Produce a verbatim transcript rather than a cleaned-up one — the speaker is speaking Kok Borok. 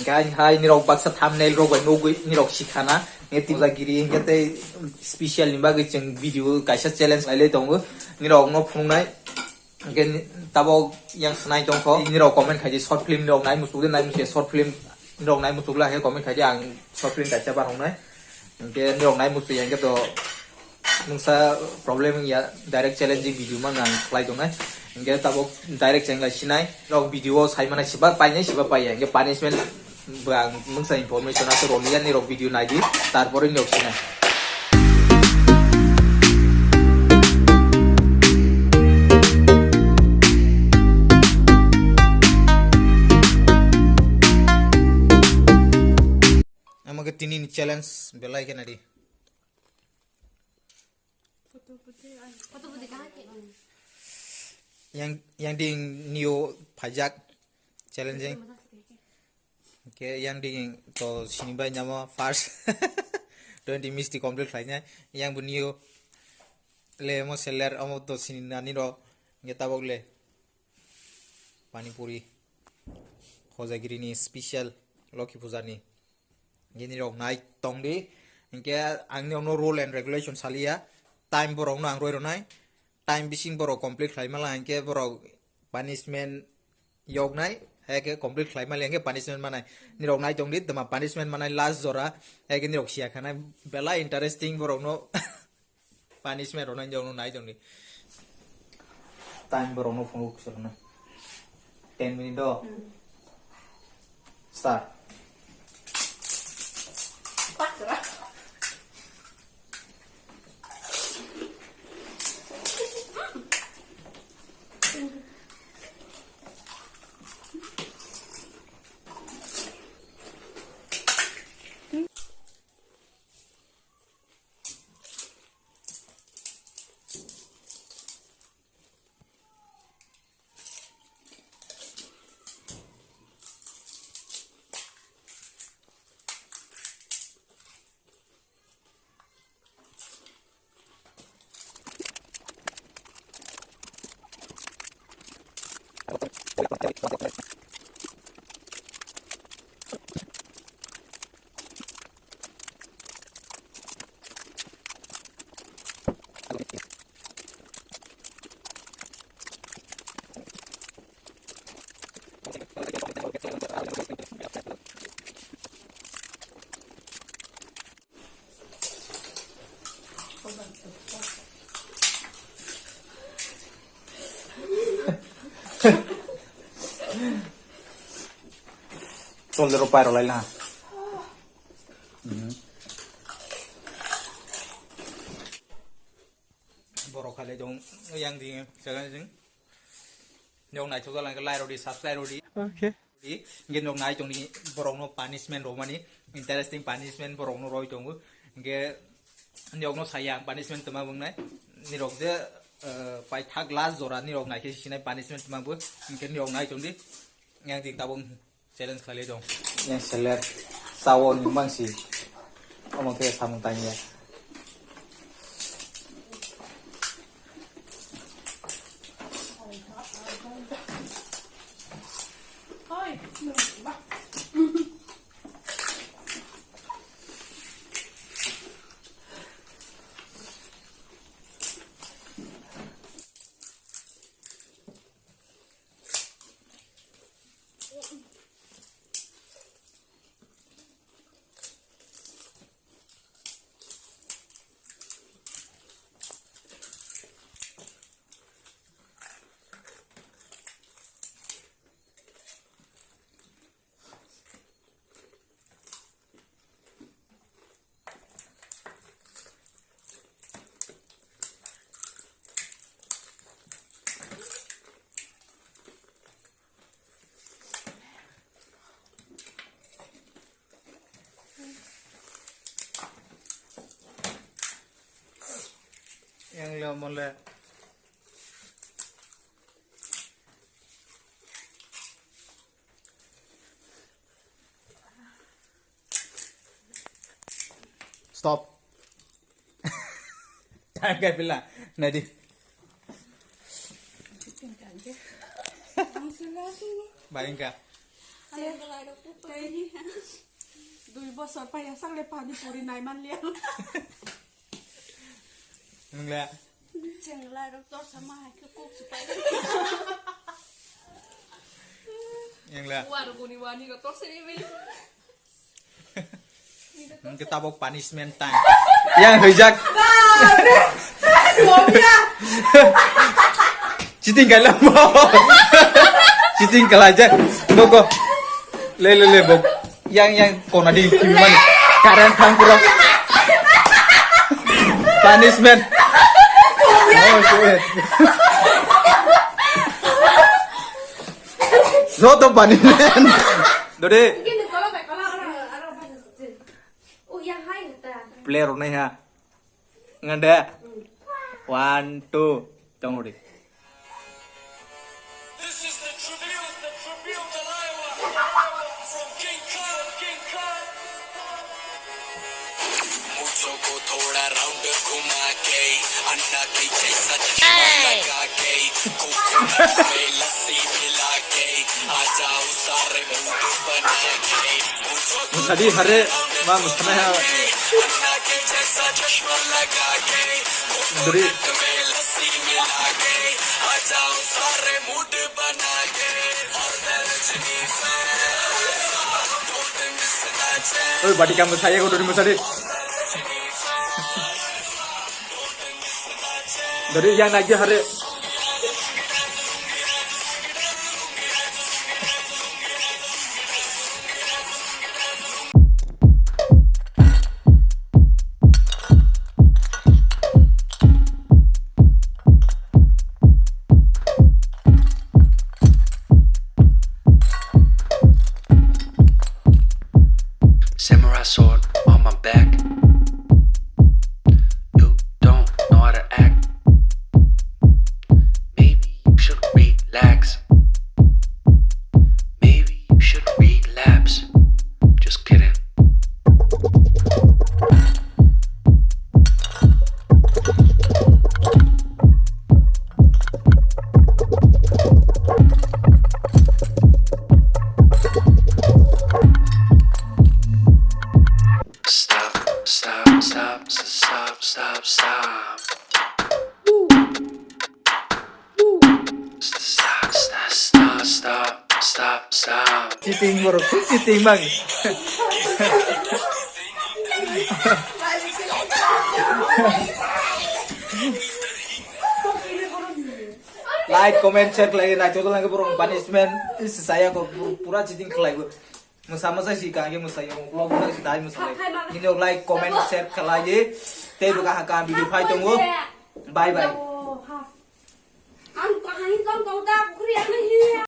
Hai, hai, nirok baksa thumbnail rok bai nugwi nirok sikhana. Nge tibla giri, nge tei special ni bagwi chwng video kaisa challenge lailai tongo. Nirok no phunuknai. Hingke ni-, tabok yang sanai tongkho. Nirok comment khaidi short film nirok nai muchuk de nai muchuk short film nirok nai muchuk la khe comment khaidi ang short film kaisa banongnai. Hingke nirok nai muchuk yang to nungsa problem ya direct challenging video man ang khlai tongnai. Hingke tabok direct cheng lai sinai. Rok video o sai mana siba painai siba paiya. Hingke punishment Bo ang mungsa information aswk rwliya, nirok video naidi, tarpore nirok sinai. Amo khe tini ni challenge belai khe nadi. Yang, yang ding nio phaijak challenging. Hingke yang ding to sini bai namo first twenty misti complete khlainai. Yang bo nio le mo seller amo to sini nani ro hingke tabok le pani puri Hojagiri ni special Lokhi puja ni. Nini rok nai tongdi. Hingke ang ni ono rule and regulation saliya. Time borok no ang roi ronai. Time bising borok complete khlai mala hingke borok punishment yoknai, hai khe complete khlai mali hingke punishment manai. Nirok nai tongdi, tama punishment manai last jora, hai khe nirok siya khanai. Belai interesting borokno punishment rwnai jokno nai tongdi. Time borokno phunuk selna. Ten minute do. Start. Tol de ropai rolai la. Mhm. Borok khalai dong yang di jaga jing. Nyok naithok jalang lai rodi subscribe rodi. Okay. Di, hingke nok nai tongni borokno punishment rwmani, interesting punishment borokno roi tongo. Hingke nokno saya ang punishment tama wngnai. Nirok je, eh, paithak last jora nirok naikhe sinai punishment tama bo. Hingke nirok nai tongdi. Yang di tabung challenge khalai tong. Yang seller sawo ni mangsi. Omo khe samung tangya. Yang le mole. Stop. Time kai pila. Nadi. Baring ka. Tei dui bosor pai ya sakle pani puri nai man liya. Nung le? Chengla rok torsa ma hai khe kok su pai. Yang le? War guni wani ko torsa ni bil. Hingke tabok punishment time. Yang hijak. Cheating kailam. Cheating kalaijak. Go, go. Le, le, le, bok. Yang, yang kona di kibi mani. Karen thang pura. Punishment. Oh, shit. Joto punishment. Dode. Player rok nai ha. Ngande. One, two. Tong ri. This is the tribute, the tribute, the live one from King Khan, King Khan. मुझको थोड़ा राउंड घुमा के अन्ना की जैसा चश्मा लगा के कोकोनट में लस्सी मिला के आ जाओ सारे मूड बना के. Musadi hare ma musana ha. Duri. Oi, bati kamu saya ko duri musadi. Duri yang lagi hare. Samurai sword on my back. You don't know how to act. Maybe you should relax. Maybe you should relapse. Just kidding. Stop, stop, stop, stop, stop, stop. Stop, stop, stop, stop, stop, stop. Cheating borok, cheating bang. Like, comment, share khlai, naithok khlai borok punishment is saya ko pura cheating khlai. Mwsa mwsa si kang ye mwsa yo, vlog mwsa si dai mwsa le. Nini rok like, comment, share khlai di. Tei rok aha kang video phai tongo. Bye bye. Ang kahani kong kong da, kuri ano hi.